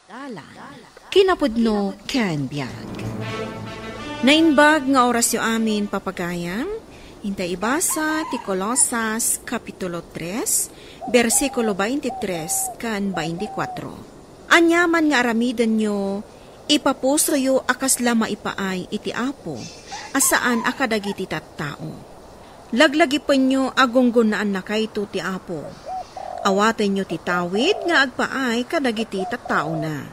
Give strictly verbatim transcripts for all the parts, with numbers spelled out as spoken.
Dalan, kinapudno ken biag. Naimbag nga orasyo amin, papagayam, intay ibasa ti Colosas, Kapitulo tres, bersikulo twenty-three ken twenty-four. Ania man nga aramidenyo, ipapusoyo a kasla maipaay iti Apo, a saan a kadagiti tattao. Laglagipenyo a gunggonnaannakayto ti Apo. Awatenyo ti tawid nga agpaay kadagiti tattaona.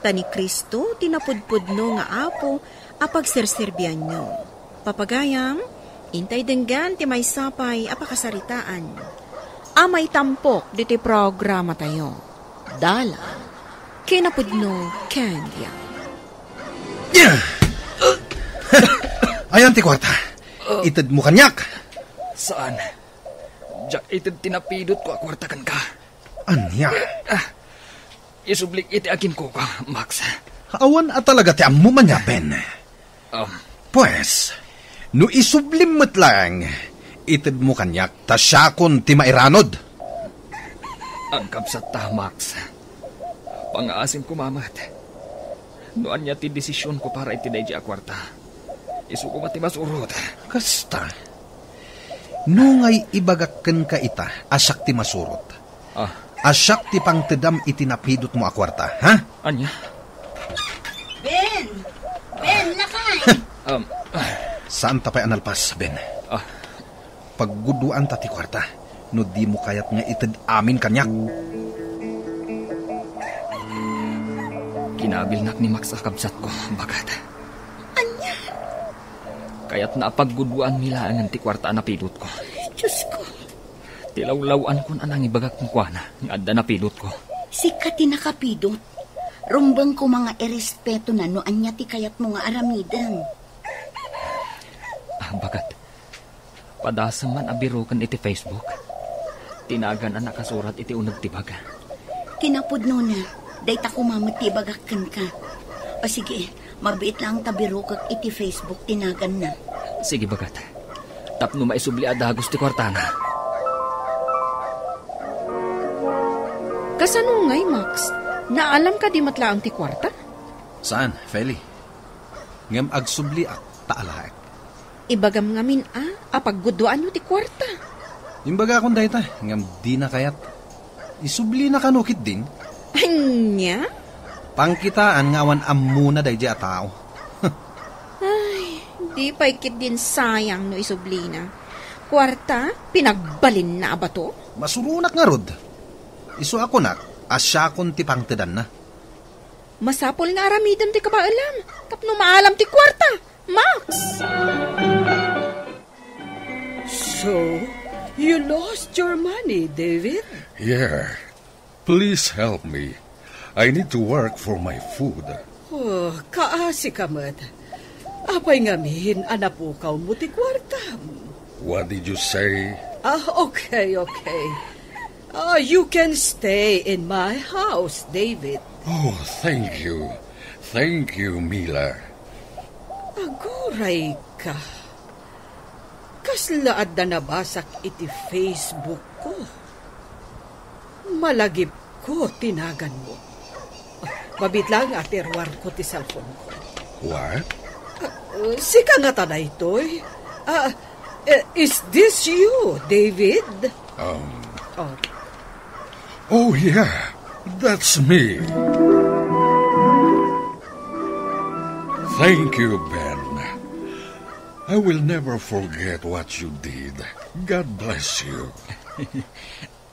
Ta ni Cristo ti napudpudno nga Apo a pagserserbianyo. Papagayam, intay denggan ti maysa pay a pakasaritaan a maitampok ditoy programatayo. Dalan, kinapudno ken biag. Ayan ti kuarta. Itedmo kaniak. Saan? Diak ited ti napidotko a kuarta kenka. Ania? Ah, isublik iti aginkuko, Max. Awan a talaga ti ammom ania, Ben. Um. Pues, no isublim met laeng, itedmo kaniak ta siakon ti mairanod. Agkabsatta, Max. Pangaasim koma met. No ania ti desisionko para iti daydi a kuarta, isu koma ti masurot. Kasta. No ngay ibagak kenka ita a siak ti masurot. Ah. A siak ti pangtedam iti napidotmo a kuarta, ha? Ania? Ben! Ben, lakay! Um, ah. Saan ta pay a nalpas, Ben? Ah. Pagguduanta ti kuarta no dimo kayat nga ited amin kaniak. Kinabilnak ni Max a kabsatko, baket. Ania? Kayatna a pagguduanmi laengen ti kuarta a napidotko. Diosko. Ti lawlaw-ankon a nangibagak kenkuana nga adda napidotko. Sika ti nakapidot. Rumbeng koma nga irespetona no ania ti kayatmo nga aramiden. Ah, baket. Padasem man a biroken iti Facebook. Ti nagan a nakasurat iti uneg ti bag. Kinapudnona, dayta koma met ti ibagak kenka. O sige, mabiit laeng ta birokek iti Facebook ti naganna. Sige, baket. Tapno maisubli a dagus ti kuartana. Kasano ngay, Max? Naalam kadi met laeng ti kuarta? Saan, Feli? Ngem agsubliak ta alaek. Ibagam ngamin a, a pagguduanyo ti kuarta. Imbagakon dayta, ngem dina kayat. Isublina kano ketdin? Ania? Pangkitaan nga awan ammona daydi a tao. Ay, di pay ketdin sayang no isublina. Kuarta, pinagbalinna a bato? Masuronak ngarud. Isu a kunak a siakon ti pangtedanna. Masapul nga aramidem ti kabaelam tapno maalam ti kuarta, Max! So, you lost your money, David? Yeah. Please help me. I need to work for my food. Oh, kaasi ka met. Apay ngamin a napukawmo ti kuartam? What did you say? Ah, okay, okay. Ah, you can stay in my house, David. Oh, thank you. Thank you, Mila. Aguray ka. Kasla adda nabasak iti Facebook ko. Malagipko ti naganmo. Mabiit laeng a ti ruarko ti cellphone ko. What? Uh, sika ngata daytoy? Ah, eh, is this you, David? Um. Oh. Oh, yeah. That's me. Thank you, Ben. I will never forget what you did. God bless you.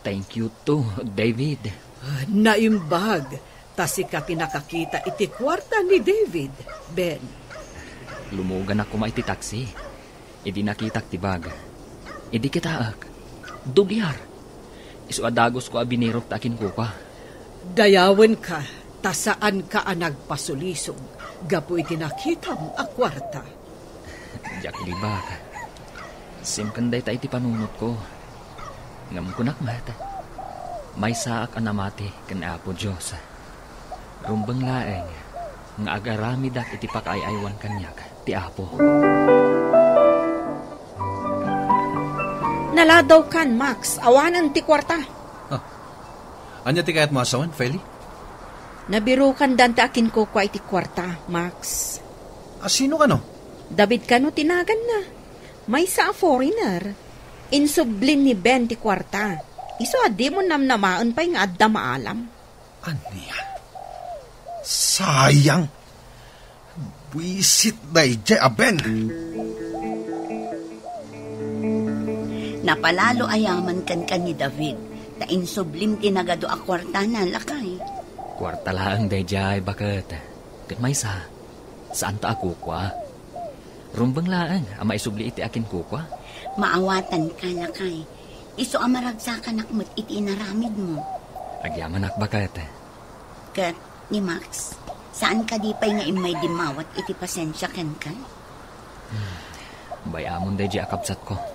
Thank you too, David. Ah, naimbag, ta sika ti nakakita iti kuarta ni David, Ben. Lumuganak koma iti taksi. Idi nakitak ti bag, idi kitaek, dugiar. Isu a dagusko a binirok ta akinkuka. Dayawenka, ta saanka a nagpasulisog gapu iti nakitam a kuarta. Diak dibak. Simken dayta iti panunotko. Ngem kunak met, maysaak a namati ken Apo Dios. Rumbeng laeng nga agaramidak iti pakaay-aywan kaniak ti Apo. Naladawkan, Max. Awanen ti kuarta. Ah. Ania ti kayatmo a sawen, Feli? Nabirukan danta a kinkukua iti kuarta, Max. A sino kano? David kano ti naganna. Maysa a foreigner. Insublin ni Ben ti kuarta. Isu a dimo namnamaen pay nga adda maalam. Ania? Sayang. Buisit daydiay a Ben. Napalalo a yaman kenka ni David, ta insublim ti nagadu a kuartana, lakay. Kuarta laeng daydiay, baket. Ket maysa, saanta a kukua. Rumbeng laeng a maisubli iti akinkukua. Maawatanka, lakay. Isu a maragsakanak met iti inaramidmo. Agyamanak, baket. Ket ni Max, saan kadi pay nga immay dimmawat iti pasensia kenka? Bay-amon daydiay a kabsatko.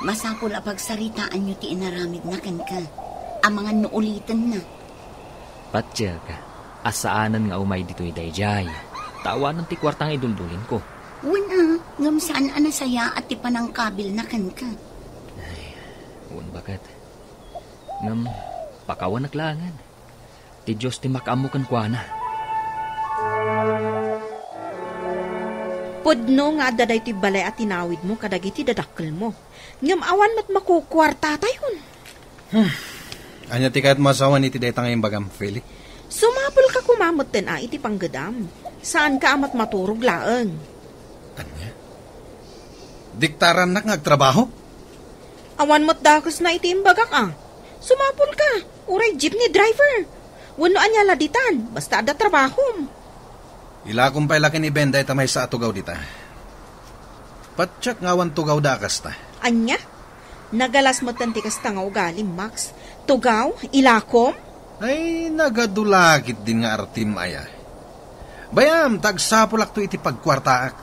Masapul a pagsaritaanyo ti inaramidna kenka, amangan no ulitenna. Patiek, a saanen nga umay ditoy daydiay, ta awanen ti kuarta nga iduldulinko. Wen a, ngem saan a nasayaat ti panangkabilna kenka. Ay, wen, baket. Ngem, pakawanek laengen. Ti Dios ti makaammo kenkuana. Pudno nga adda daytoy balay a tinawidmo kadagiti dadakkelmo. Ngem awan met makukuartatayon. Hmm. Ania ti kayatmo a sawen iti dayta nga imbagam, Feli? Sumapulka koma metten a iti panggedam. Saanka a met maturog laeng. Ania? Diktarannak nga agtrabaho? Awan met dakesna iti imbagak a. Sumapulka, uray jeepney driver. Wenno ania la ditan, basta adda trabahom. Ilakom pay la ken ni Ben dayta maysa a tugaw dita. Patiek nga awan tugawda a kasta. Ania? Nagalas metten ti kasta nga ugalim, Max. Tugaw, ilakom? Ay, nagadu la ketdin nga artim aya. Bay-am, ta agsapulakto iti pagkuartaak.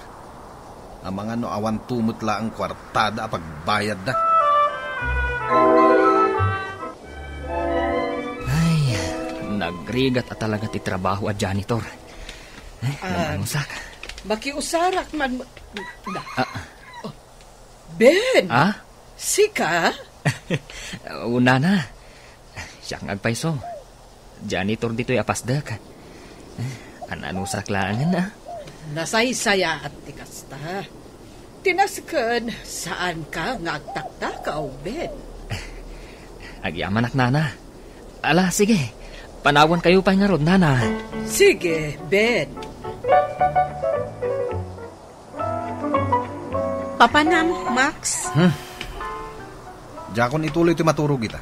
Amangan no awanto met laeng kuartada a pagbayadda. Ay, nagrigat a talaga ti trabaho a janitor. Eh, Ah, namanusak. Makiusarak man mo-, da. Ah. Oh. Ben! Ah? Sika? O, nana. Siak nga agpayso. Janitor ditoy a pasdek. An-anusak laengen, a? Nasaysayaat ti kasta. Ti nasken, saanka nga agtaktakaw, Ben. Agyamanak, nana. Ala, sige. Panawankayo pay ngarud, nana. Sige, Ben. Papanam, Max? Hmm. Diakon ituloy ti maturog ita.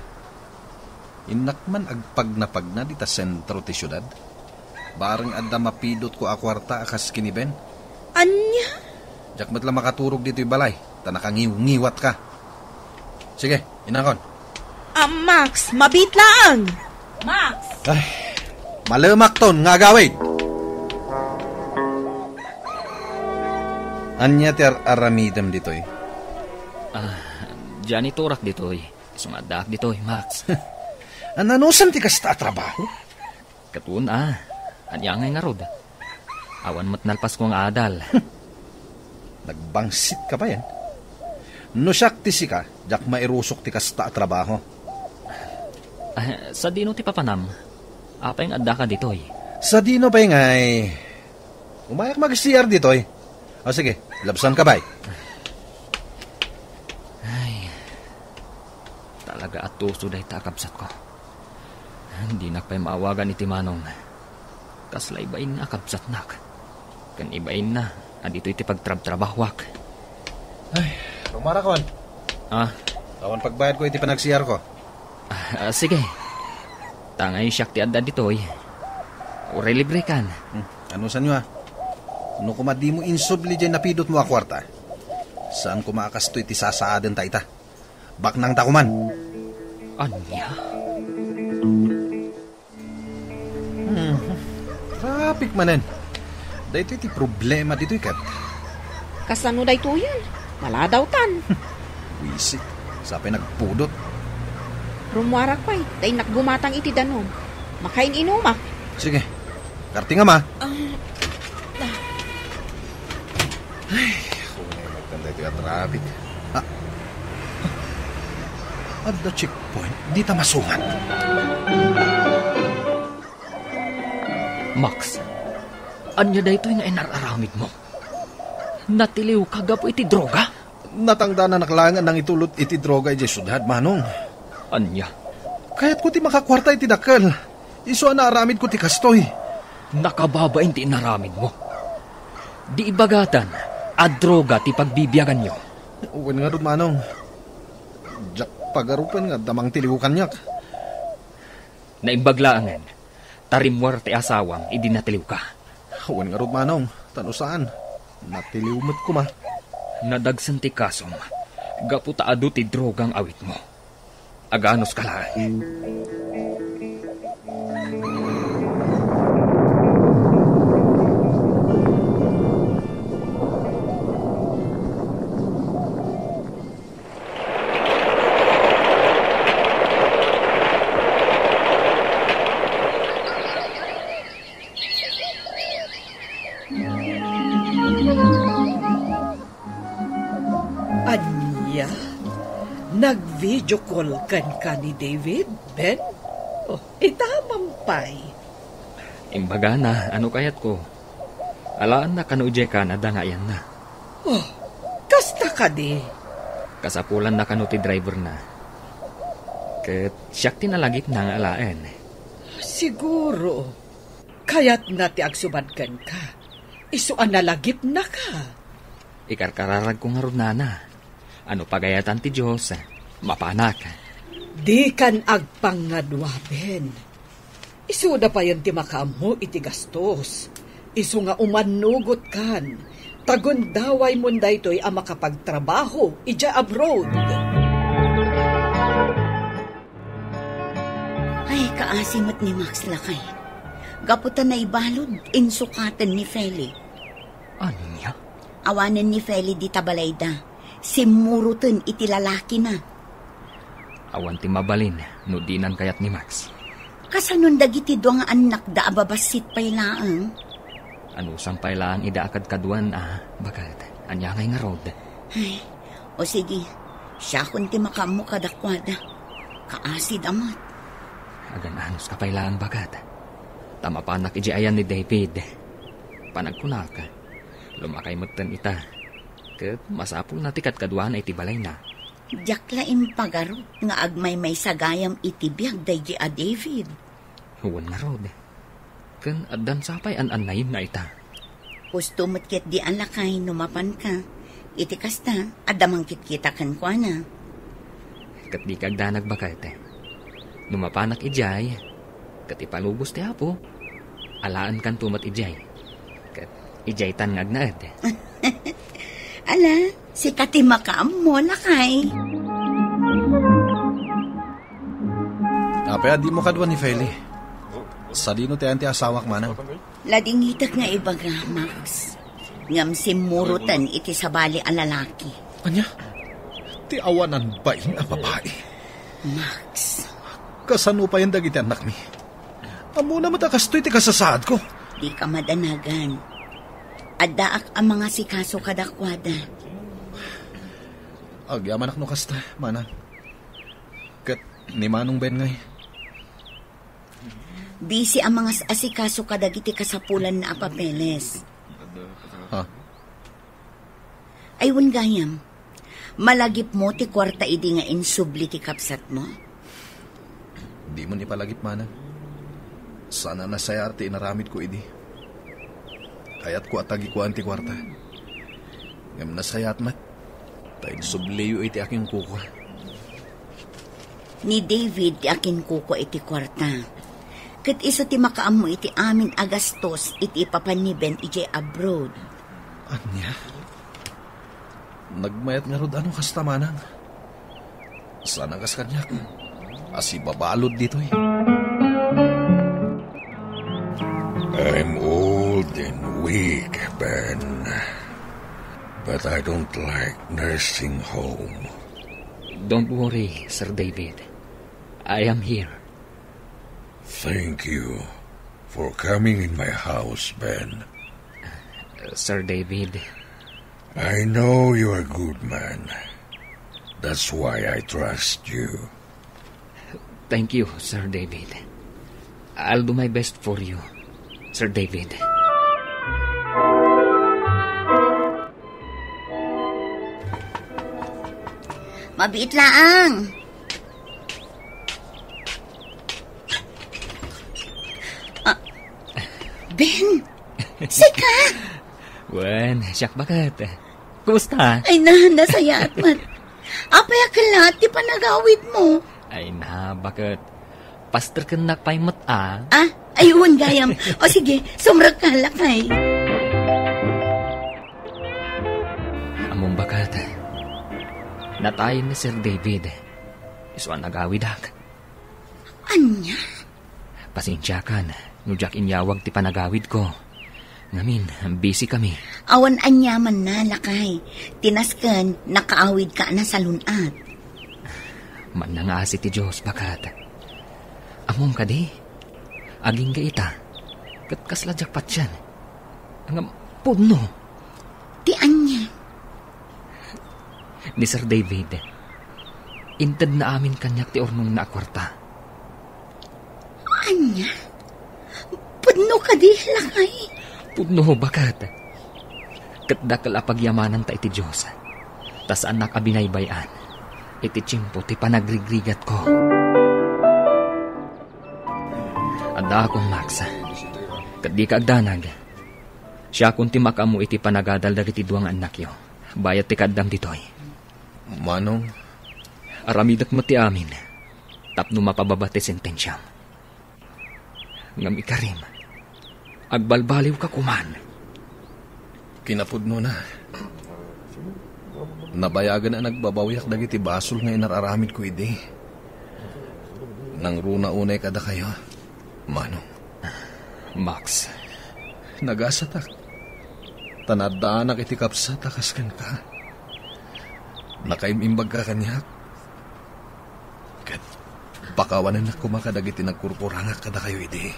Innak man agpagnapagna dita sentro ti siudad. Bareng adda mapidutko a kuarta a kas ken ni Ben. Ania? Diak met la makaturog ditoy balay, ta nakangiwngiwatka. Sige, inakon. Ah, Max, mabiit laeng. Max! Ay, malemakton nga agawid. Ania ti ar-aramidem ditoy? Ah, janitorak ditoy. Isu nga addaak ditoy, Max. An-anusan ti kasta a trabaho? Ket wen a, ania ngay ngarud? Awan met nalpasko nga adal. Nagbangsit ka pay, eh. No siak ti sika, diak mairusok ti kasta a trabaho. Ah, sadino ti papanam? Apay nga addaka ditoy? Sadino pay ngay? Umayak mag-C R ditoy. O sige, labsan ka, bay. Ay, talaga a tuso dayta a kabsatko. Dinak pay maawagan iti manong. Kasla ibainna a kabsatnak. Ken ibainna a ditoy ti pagtrabtrabahoak. Ay, rumarakon. Ah? Awan pagbayadko iti panag-C R ko. Ah, ah, sige. Tangay siak ti adda ditoy. Uray librekan. Hmm, anusanyo, ah? No koma dimo insubli diay napidutmo a kuarta, saan koma a kastoy ti sasaadenta ita. Baknangta koman. Ania? Hmm. Traffic manen. Daytoy ti problema ditoy ket. Kasano daytoyen? Maladawtan. Wisit. Sapay nagpudot. Rummuarak pay, ta innak gumatang iti danum. Makain-inumak. Sige. Kartingam, a. Ah, ah. Ay, ako na yung magtanda ito yung traffic. Ah. Adda checkpoint, dita masungat. Max, ania daytoy nga inar-aramidmo? Natiliwka gapu iti droga? Natangdananak laeng a nangitulod iti droga idiay siudad, Manong. Ania? Kayatko ti makakuarta iti dakkel. Isu a naaramidko ti kastoy. Nakababain ti inaramidmo. Di ibagatan a droga ti pagbibiaganyo. Wen ngarud, Manong. Diak pagarupen nga adda mangtiliw kaniak. Naimbag laengen, ta rimmuar ti asawam idi natiliwka. Wen ngarud, Manong, ta no saan, natiliw met koma. Nadagsen ti kasom, gapu ta adu ti droga nga awitmo. Aganuska laeng. Ania? Nag-video call kenka ni David, Ben? Oh, ita man pay. Imbagana, ano kayatko? Alaanna kano idiay Canada nga ayanna. Oh, kasta kadi? Kasapulanna kano ti driverna. Ket siak ti nalagipna nga alaen. Siguro. Kayatna ti agsubad kenka. Isu a nalagipnaka. Ikarkararagko ngarud, nana. Ano pagayatan ti Dios, mapanak. Dikan agpangngadua, Ben. Isuda payen ti makaammo iti gastos. Isu nga umannugotkan, ta gundawaymonto daytoy a makapagtrabaho idiay abroad. Ay, kaasi met ni Max, lakay. Gapu ta naibalud, insukaten ni Feli. Ania? Awanen ni Feli dita balayda. Simmuroten iti lalakina. Awan ti mabalin no dinan kayat ni Max. Kasanon dagiti dua nga annakda a babassit pay laeng? Anusam pay laeng ida a kadkaduan a baket. Ania ngay ngarud? Ay, o sige, siakon ti makaammo kadakuada. Kaasida met. Agan-anuska pay laeng baket. Ta mapanak idiay ayan ni David. Panagkunak, lumakay metten ita. Ket masapulna ti kadkaduana iti balayna. Diak la impagarup nga agmaymaysagayam iti biag daydi a David. Wen ngarud. Ken addan sa pay an-annayna ita. Husto met ketdi a lakay no mapanka. Iti kasta, adda mangkitkita kenkuana. Ket dika agdanag, baket. No mapanak idiay, ket ipalubos ti Apo, alaenkanto met idiay. Ket idiaytan nga agnaed. Ala, sika ti makaammo, lakay. Apay a dimo kadua ni Feli? Sadino ti ayan ti asawak, manang? Ladingitek nga ibaga, Max. Ngem simmuroten iti sabali a lalaki. Ania? Ti awanan bain a babai? Max. Kasano payen dagiti annakmi? Ammona met a kastoy ti kasasaadko. Dika madanagan. Addaak a mangasikaso kadakuada. Agyamanak no kasta, manang. Ket ni Manong Ben ngay? Busy a mangas-asikaso kadagiti kasapulanna a papeles. Ha? Ay, wen gayam. Malagipmo ti kuarta idi nga insubli ti kabsatmo? Dimon ipalagip, manang. Saan a nasayaat ti inaramidko idi. Kayatko a tagikuan ti kuarta. Ngem nasayaat met, ta insubliyo iti akinkukua. Ni David ti akinkukua iti kuarta. Ket isu ti makaammo iti amin a gastos iti ipapan ni Ben idiay abroad. Ania? Nagmayat ngarud a no kasta, manang? Saan a kas kaniak a sibabalud ditoy? I'm old and weak, Ben. But I don't like nursing home. Don't worry, Sir David. I am here. Thank you for coming in my house, Ben. Sir David. I know you're a good man. That's why I trust you. Thank you, Sir David. I'll do my best for you. Sir David. Mabiit laang. Ah, Ben, sika? Wen, siak baket. Kumusta? Ay na, nasayaat met. Apay a kellat ti panagawidmo? Ay na, baket. Pasterkennak pay met a. Ah, ay, wen gayam. O sige, sumrekka, lakay. Ammom baket. Natayen ni Sir David. Isu a nagawidak. Ania? Pasensiakan no diak inyawag ti panagawidko. Ngamin, busy kami. Awan aniamanna, lakay. Ti nasken, nakaawidka a nasalun-at. Mannangaasi ti Dios, baket. Ammom kadi? Agingga ita, ket kasla diak patien. Ngem pudno. Ti ania? Ni Sir David, intedna amin kaniak ti urnongna a kuarta. Ania? Pudno kadi, lakay? Pudno, baket. Ket dakkel a pagyamananta iti Dios, ta saannak a binaybay-an iti tiempo ti panagrigrigatko. Addaakon, Max, ket dika agdanag. Siakon ti makaammo iti panagadal dagiti dua nga annakyo, bayat ti kaaddam ditoy. Manong? Aramidek met ti amin tapno mapababa ti sentensiam. Ngem ikarim, agbalbaliwka koman. Kinapudnona, nabayagen a nagbabawiak dagiti basol nga inar-aramidko idi. Nangruna unay kadakayo, Manong. Max. Nagasatak. Ta naaddaanak iti kabsat a kas kenka. Nakaim-imbagka kaniak. Ket pakawanennak koma kadagiti nagkurkurangak kadakayo idi.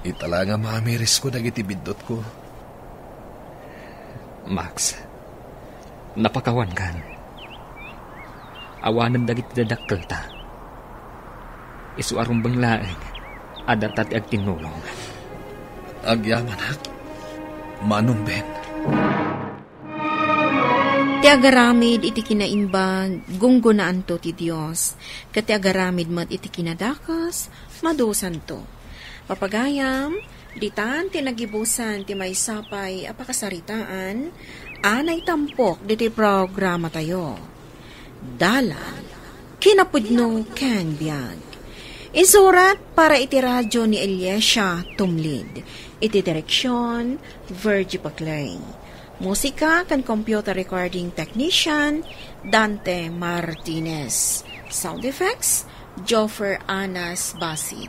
Ita la nga mamirisko dagiti biddutko. Max, napakawankan. Awanen dagiti dadakkelta. Isu a rumbeng laeng, adda ti agtinnulong. Agyamanak, Manong Ben. Ti agaramid iti kinaimbag, gunggonaanto ti Dios, ket ti agaramid met iti kinadakes, madusanto. Papagayam, ditan ti nagibusan ti maysa pay a pakasaritaan a naitampok ditoy programatayo. Dalan, kinapudno ken biag. Insurat para iti radio ni Eliasia Tumlid. Iti direksion, Virgie Paclay. Musika ken computer recording technician, Dante Martinez. Sound effects, Joffer Anas Basit.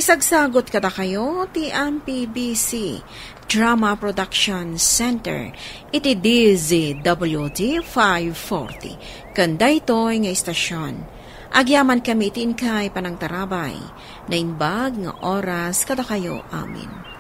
Isagsagot kadakayo ti M P B C Drama Production Center iti D Z W T five forty. Ken daytoy nga istasion, agyamankami iti inkay panangtarabay. Naimbag nga oras kadakayo amin.